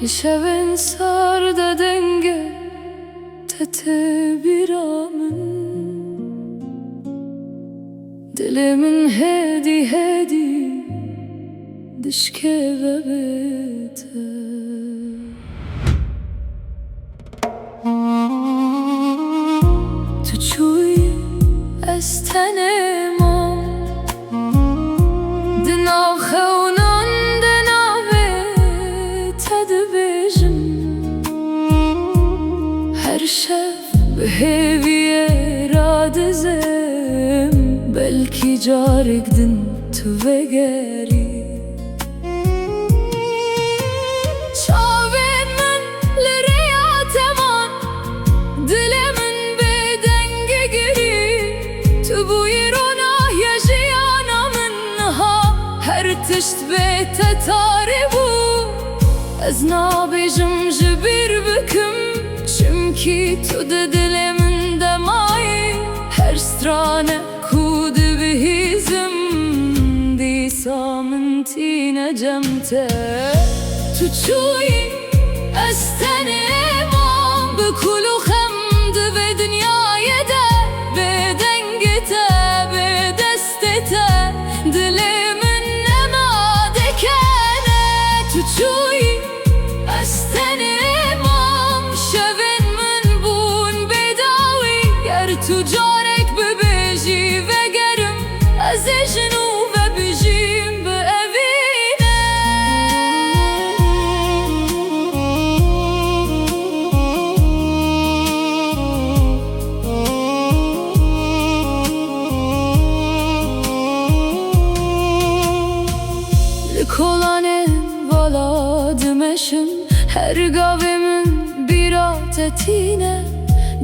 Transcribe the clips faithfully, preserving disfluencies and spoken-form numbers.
Li şevên sar de dengê te tê bîra min. Dilê min hêdî hêdî dişkeve bê te. Tu çûyî, ez tenê mam. Di nav xewnan de navê te dibêjim. Her şev bi hêviyê radizêm, belkî carek din tu vegerî. Çavên min li rêya te man, dilê min bêdeng girî. Tu bûyî ronahiya jiyana min niha, her tişt bê te tarî bû. Ez nabêjim ji bîr bikim, çimkî tu di dilê min de mayî. Her strane ku dibihîzim, dîsa min tîne cem te. Tu çûyî, ez tenê mam, bi kul û xem di vê dinyayê de. Bê dengê te, bê destê te, dilê min nema dekene. Tu çûyî, ez tenê mam, şevên min bûn bêdawî. Ger tu carek bibêjî vegerim, ez ê ji nû ve bijîm bi evîne. Li kolanên vala dimeşim, her gavê min bîra te tîne.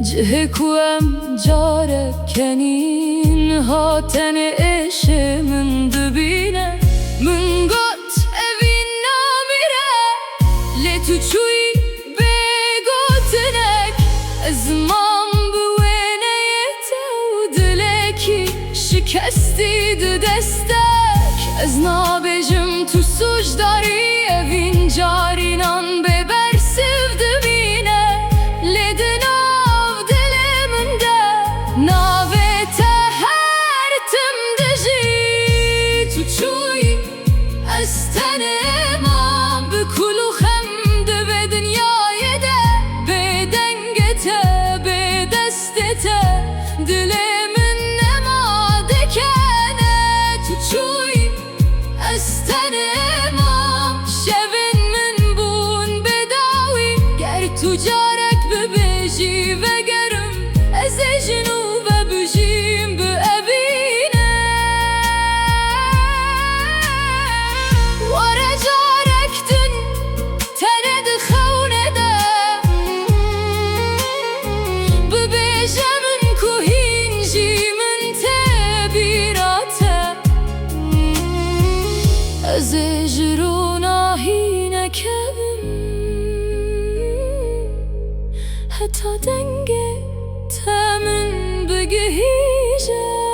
Cihê ku em carek kenîn, ha tenê êşê min dibîne. Min got, evîn namîre, lê tu çûyî bê gotinek. Ez mam bi wêneyê te û dilekî şikestî di destek. Ez nabêjim tu sûcdarî, evîn carînan bê bersiv dimîne. Lê di nav dilê min de navê te her tim dijî. Tu çûyî, ez tenê mam, bi kul û xem di vê dinyayê de. Bê dengê te, bê destê te, dilê min nema dekene. Tu çûyî, ez tenê mam, şevên min bûn bêdawî. Ger tu carek bibêjî vegerim, ez ê ji nû ve bijîm bi evîne. Were carek din tenê di xewnê de bibêje min ku hîn jî min tê bîra te. Ez ê ji ronahî nekevim, heta dengê te min bigihîje.